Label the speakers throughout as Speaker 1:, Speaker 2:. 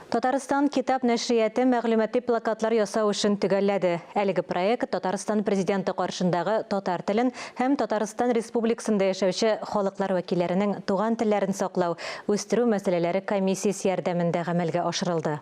Speaker 1: Татарстан китап нәшрияте мәгълүмати плакатлар ясау эшен төгәлләде. Әлеге проект Татарстан Президенты каршындагы татар телен һәм Татарстан Республикасында яшәүче халыклар вәкилләренең туган телләрен саклау, үстерү мәсьәләләре комиссиясе ярдәмендә гамәлгә ашырылды.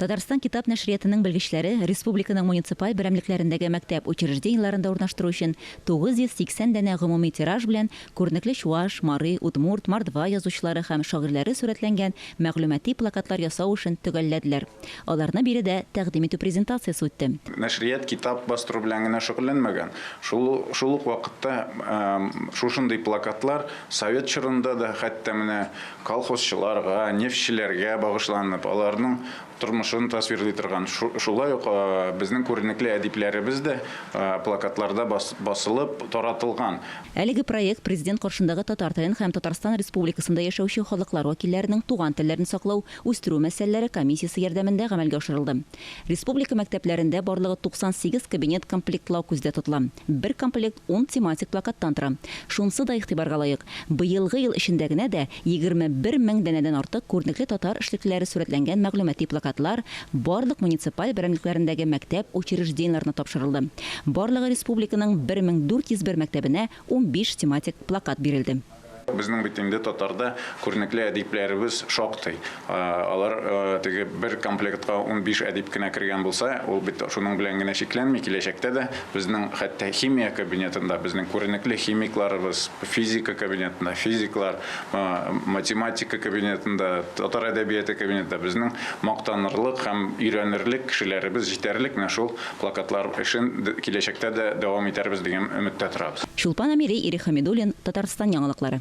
Speaker 2: Татарстан китап нәшриятының белгечләре республиканың муниципаль берәмлекләрендәге мәктәп учреждениеләрендә урнаштыру өчен 980 данә гомуми тираж белән күренекле чуаш, мари, удмурт, мордва язучылары һәм шагыйрьләре сурәтләнгән мәгълүмати плакатлар ясау эшен төгәлләделәр. Аларны биредә тәкъдим итү презентациясе үтте.
Speaker 3: Нәшрият китап бастыру белән генә шөгыльләнмәгән. Шул шул ук вакытта шушындый плакатлар совет чорында да хәтта менә колхозчыларга, нефтьчеләргә багышланып, аларның тормышын тасвирлый торган. Шулай ук безнең күренекле әдипләребез дә плакатларда басылып таратылган.
Speaker 2: Әлеге проект Президент каршындагы татар телен һәм Татарстан Республикасында яшәүче халыклар вәкилләренең туган телләрен саклау, үстерү мәсьәләләре комиссиясе ярдәмендә гамәлгә ашырылды. Республика мәктәпләрендә барлыгы 98 кабинет комплектлау күздә тотыла. Бер комплект ун тематик плакаттан тора. Шунсы да игътибарга лаек, быелгы ел эчендә генә дә 21 мең данәдән артык күренекле татар эшлеклеләре сурәтләнгән мәгълүмати плакатлар барлык муниципаль берәмлекләрендәге мәктәп учреждениеләренә тапшырылды. Барлыгы республиканың 1401 мәктәбенә 15 тематик плакат бирелде.
Speaker 3: Безнең бит инде татарда күренекле әдипләребез шактый. Алар теге бер комплектка 15 әдип кенә кергән булса, ул бит шуның белән генә чикләнми, киләчәктә дә безнең хәтта химия кабинетында безнең күренекле химикларыбыз, физика кабинетында физиклар, математика кабинетында, татар әдәбияты кабинетында безнең мактанырлык һәм өйрәнерлек кешеләребез җитәрлек. Менә шул плакатлар эшен киләчәктә дә дәвам итәрбез дигән өметтә торабыз.
Speaker 2: Чулпан Әмири, Ирек Хәмидуллин, Татарстан яңалыклары.